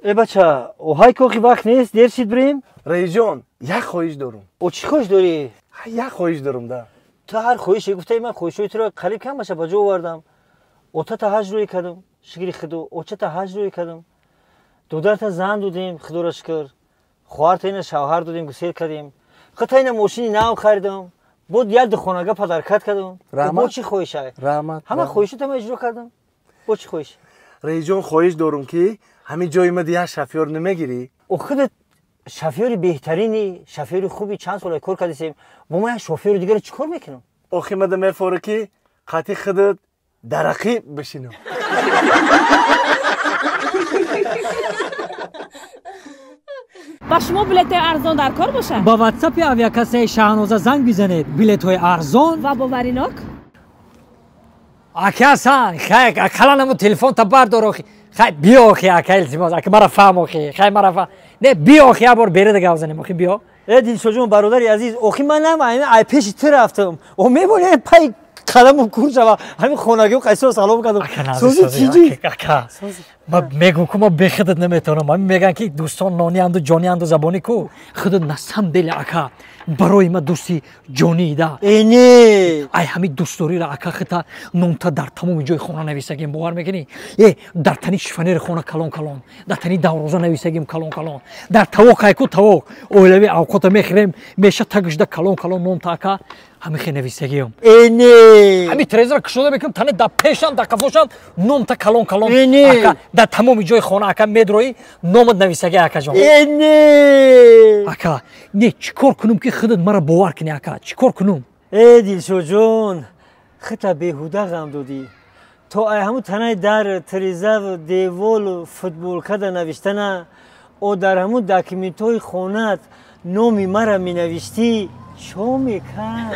Э бача, оҳай кохи вақт нест, дер шид бирем? Раисҷон, як хоҳиш дорум. О чӣ хоҳиш дорӣ? Як хоҳиш дорум да. Ту ҳар хоҳише гуфтаи ман хоҳишҳои туро қариб камаша ба ҷо овардам. Отата ҳаҷ рӯй кардам, шукри худо, очата ҳаҷ рӯй кардам. Додарта зан додем, худоро шукр. Хоҳарта ина шавҳар додем, гусел кардем. Худта ина мошини нав харидам. Бод як духонага падаркат кардам. Бо чӣ хоҳишай? Раҳмат. Ҳама хоҳишотама иҷро кардам. Бо чӣ хоҳиш? Раисҷон, хоҳиш дорум ки ҳамин ҷои ма як шофёр намегирӣ? О худат шофёри беҳтарини, шофёри хуби чанд сола кор кардисем. Бо ман як шофёри дигаро чӣ кор мекунам? Охи мада мефора ки қати худат дарақӣ бишинам. Ба шумо билетҳои арзон дар кор бошад? Ба ватсапи авиакассаи Шаҳноза занг бизанед. Билетҳои арзон ва боваринок. Ака Ҳасан, хай ақаллан ҳамун телефонта бардор охи. Хай биё охи ака, илтимос, ака мара фаҳм охи. Хай мара фаҳм. Не, биё охи, як бор береда гап занем охи, биё. Э Дилшодҷон, бародари азиз, охи ман нам ай пеши ту рафтам. О мебонӣ пай қадаму кур шава, ҳамин хонагиҳо қайсо салом кардам. Сози чиҷи? Ака, ма мегӯм ку ма бехудат наметавонам. Ҳамин мегӯянд ки дӯстон нонианду ҷонианду забонӣ ку. Худат на самом деле ака, барои ма дӯсти ҷонӣ да. Э не. Ай ҳамин дӯстдориро ака хита номта дар тамоми ҷои хона нависагем, бовар мекунӣ? Э дар тани шифонери хона калон калон, дар тани давроза нависагем калон калон, дар тавоқ айку тавоқ, оилави авқота мехӯрем, меша тагишда калон калон номта ака ҳамин хе нависагием. Э не. Ҳамин трезора кушода мекунам, тане дар пешам, дар қафошам номта калон калон. Э не. Ака дар тамоми ҷои хона ака медроӣ, номат нависаги акаҷон. Э не. Ака, не чӣ кор кунум ки худат мара бовар кунӣ ака? Чӣ кор кунум? Э Дилшодҷон, хита беҳуда ғам додӣ. То ай ҳамун танаи дар трезаву деволу футболкада навиштана, о дар ҳамун документҳои хонаат номи мара менавиштӣ, чо мекард?